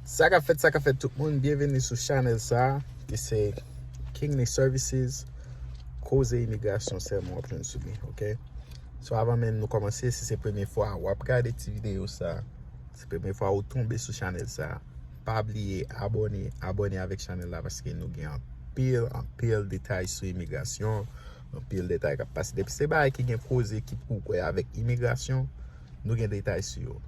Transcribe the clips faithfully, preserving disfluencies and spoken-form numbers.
Sa k ap fèt, sa k ap fèt tout moun, byenveni sou chanèl sa a, ki se Kingley Services, koze imigrasyon sèlman w ap jwenn sou li, oke? So, avan menm nou kòmanse, si se premye fwa w ap gade ti videyo sa, se premye fwa ou tonbe sou chanèl sa, pa bliye abòne, abòne avèk chanèl la, paske nou gen anpil, anpil detay sou imigrasyon, anpil detay k ap pase. Depi se bagay ki gen koze ki pou wè avèk imigrasyon, nou gen detay sou yo.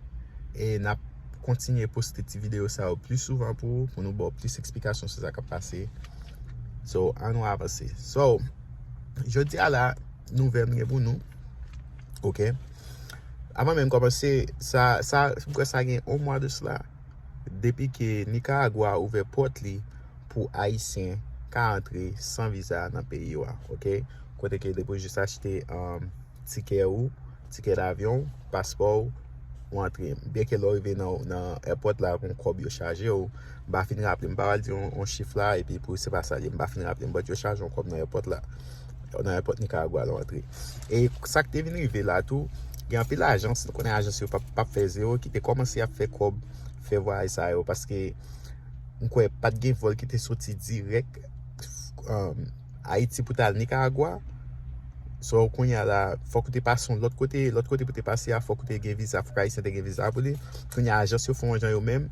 E n ap kontinye poste ti videyo sa yo pli souvan pou, pou nou ba w plis eksplikasyon sou sa k ap pase. So, ann nou avanse. So, jodi a la, nouvèl m gen pou nou. Oke? Avan menm kòmanse, sa, sa, m kwè sa gen yon mwa de sila. Depi ke Nicaragua ouvè pòt li pou Ayisyen ka antre san viza nan peyi yo a, oke? Kote ke depi w jis achte, um, tikè ou, tikè davyon, paspò w, ou antre. Byenke lè w rive nan, nan èpòt la, gon kòb yo chaje w. M pa fin raple, m pa pral di yon, yon chif la, epi pou se pa sa l ye, m pa fin raple m, but yo chaje yon kòb nan èpòt la. Nan èpòt Nicaragua la w antre. E sa k te vin rive la tou, gen anpil ajans, nou konnen ajans yo p ap, p ap fè zewo, ki te kòmanse ap fè kòb, fè vwayaj sa yo, paske m kwè pa t gen vòl ki te soti dirèk, um, Ayiti pou t al Nicaragua. So, kounye a la, fòk ou te pase yon lòt kote, lòt kote pou te pase a, fòk ou te gen viza, fòk Ayisyen te gen viza pou li. Kounye a, ajans yo fè yon jan yo menm.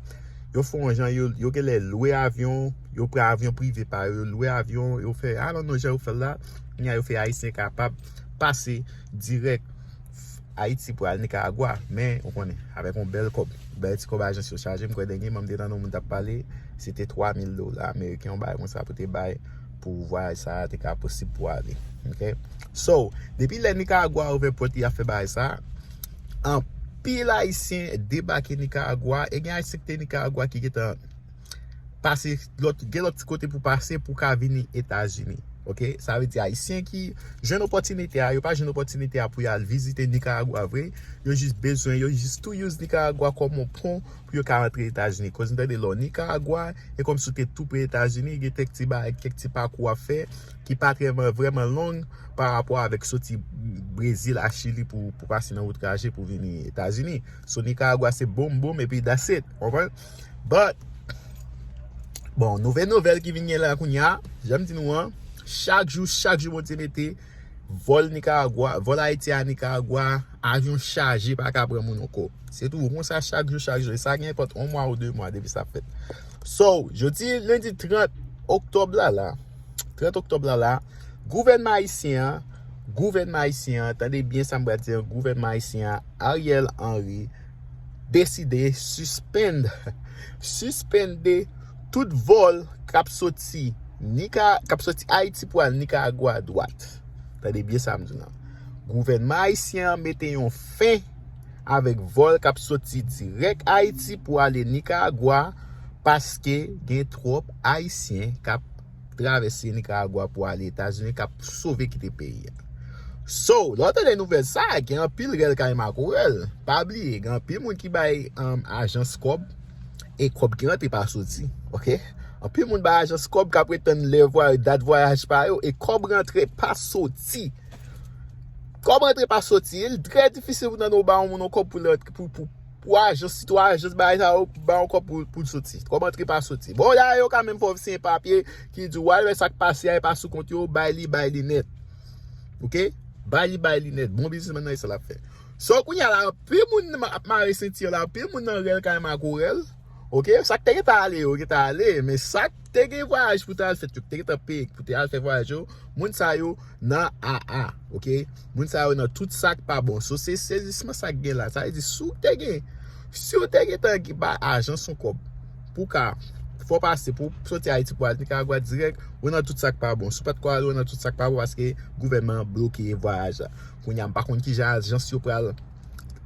Yo fè yon jan, yo, yo genlè lwe avyon, yo pran avyon prive pa yo, yo lwe avyon, yo fè, I don't know jan yo fè l la. Kounye a, yo fè Ayisyen kapab pase dirèk Ayiti pou al Nicaragua, men, ou konnen, avèk yon bèl kòb, bèl ti kòb ajans yo chaje, m kwè dènyèman m te tande yon moun t ap pale, se te twa mil dola ameriken, yon bagay konsa pou te bay pou vwayaj sa a te ka posib pou ale. Oke? So, depi lè Nicaragua ouvè pòt li ap fè bagay sa a, anpil Ayisyen debake Nicaragua, e gen Ayisyen ki te Nicaragua ki gentan pase lòt, gen lòt ti kote pou pase pou ka vini Etazini. Oke? Sa vle di Ayisyen ki jwenn opòtinite a, yo pa jwenn opòtinite a pou y al vizite Nicaragua vre. Yo jis bezwen, yo jis tou use Nicaragua kòm yon pon pou yo ka rantre Etazini. Koz m tande lè w Nicaragua, e kòmsi w te tou pre Etazini, gen kèk ti bagay, kèk ti pakou w ap fè ki pa trè vrèman long pa rapò avèk soti Brezil a Chili pou, pou pase nan wout raje pou vini Etazini. So Nicaragua se boum boum epi that's it. Konprann? But, bon, nouvèl nouvèl ki vin gen la kounye a, jan m di nou an, chak jou, chak jou Bondye mete, vòl Nicaragua, vòl Ayiti a Nicaragua, avyon chaje pa ka pran moun ankò. Se tou konsa chak jou, chak jou. E sa gen enpòt yon mwa ou de mwa depi sa fèt. So, jodi lendi trant oktòb la, la, trant oktòb la, la, gouvènman ayisyen an, gouvènman ayisyen an, tande byen sa m pral di an, gouvènman ayisyen an, Ariel Henry, deside sispann, sispande tout vòl k ap soti Nika, k ap soti Ayiti pou al Nicaragua dwat. Tande byen sa m di w lan. Gouvènman ayisyen an mete yon fen avèk vòl k ap soti dirèk Ayiti pou ale Nicaragua paske gen twòp Ayisyen k ap travèse Nicaragua pou ale Etazini k ap sove kite peyi a. So, lè w tande nouvèl sa a, gen anpil rèl kay makorèl. Pa bliye, gen anpil moun ki bay, um, ajans kòb e kòb ki rantre pa soti, oke? Anpil moun bay ajans kòb k ap ret tann lè vwa-, dat vwayaj pa yo e kòb rantre pa soti. Kòb rantre pa soti. Li trè difisil pou tande w ba yon moun yon kòb pou l rantre, pou, pou, pou ajans, sitou ajans bagay sa yo, ba yon kòb pou, pou l soti. Kòb rantre pa soti. Bon, dayè yo ka menm fè w siyen papye ki di w al wè sa k pase a, e pa sou kont yo, bay li, bay li nèt. Oke? Bay li, bay li nèt. Bon biznismenn nan, e sa l ap fè. So, kounye a la, anpil moun ma-, ap mare senti yo la, anpil moun nan rèl kay makorèl. Oke? Sa k te gentan ale yo, gentan ale. Men sa k te gen vwayaj pou te al fèt yo, ki te gentan peye pou te al fè vwayaj yo, moun sa yo nan A A. Oke? Moun sa yo nan tout sa k pa bon. So, se sezisman sa k gen la. Sa vle di, si w te gen, si w te gentan ba ajans yon kòb, pou ka fè w pase, pou w soti Ayiti pou al Nicaragua dirèk, ou nan tout sa k pa bon. Si w pa t ko ale, ou nan tout sa k pa bon paske gouvènman an bloke vwayaj la. Kounye a, m pa konn kijan ajans yo pral,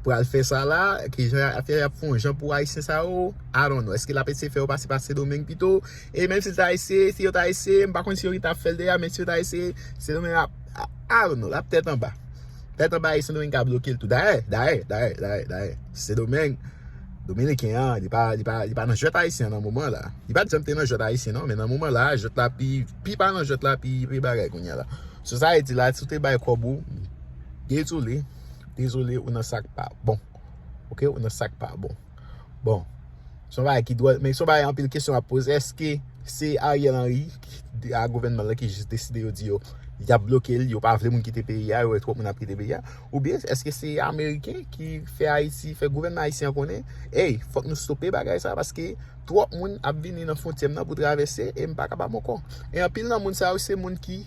pral fè sa la, kijan afè y ap fè yon jan pou Ayisyen sa yo, I don't know. Èske l ap eseye fè yo pase pa Sendomeng pito? E menm si l ta eseye, si yo ta eseye, m pa konn si yo gentan ap fè l deja, men si yo ta eseye, Sendomeng ap, I, I don't know, l ap tèt anba. Tèt anba e Sendomeng ka bloke l tou. Dayè, dayè, dayè, dayè, dayè. Sendomeng, Dominiken an, li pa, li pa, li pa nan jwèt ayisyen an nan moman la. Li pa t janm te nan jwèt ayisyen non, men nan moman la, jwèt la pi, pi pa nan jwèt la, pi, pi bagay kounye a la. So sa vle di la, si w te bay kòb ou, dezole, dezole, ou nan sa k pa bon. Oke, ou nan sa k pa bon. Bon. Se yon bagay ki dwòl, men se yon bagay anpil kesyon ap poze. Èske se Ariel Henry a gouvènman lan ki jis deside, yo di yo, y ap bloke l, yo pa vle moun kite peyi a, yo wè twòp moun ap kite peyi a? Oubyen èske se Ameriken ki fè Ayiti, fè gouvènman ayisyen an konnen, ey, fòk nou stope bagay sa, paske twòp moun ap vini nan fwontyè m nan pou travèse, e m pa kapab ankò. E anpil nan moun sa yo se moun ki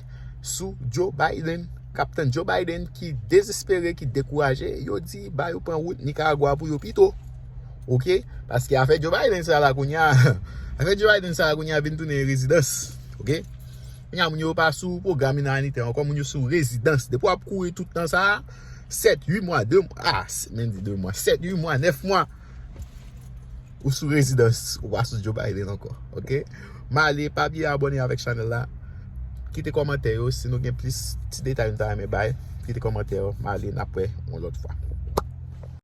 sou Joe Biden, k ap tann Joe Biden, ki dezespere, ki dekouraje, yo di ba yo pran wout Nicaragua pou yo pito. Oke? Paske afè Joe Biden sa la kounye a, afè Joe Biden sa la kounye a vin tounen rezidans. Oke? Kounye a moun yo pa sou pwogram imanitè ankò, moun yo sou rezidans. Depi w ap kouri tout tan sa, sèt, uit mwa, de mwa, ah, menm di de mwa, sèt, uit mwa, nèf mwa, ou sou rezidans, ou pa sou Joe Biden ankò, oke? M ale, pa bliye abòne avèk chanèl la. Kite kòmantè yo, si nou gen plis ti detay nou ta renmen bay, kite kòmantè yo, m ale, n ap wè yon lòt fwa.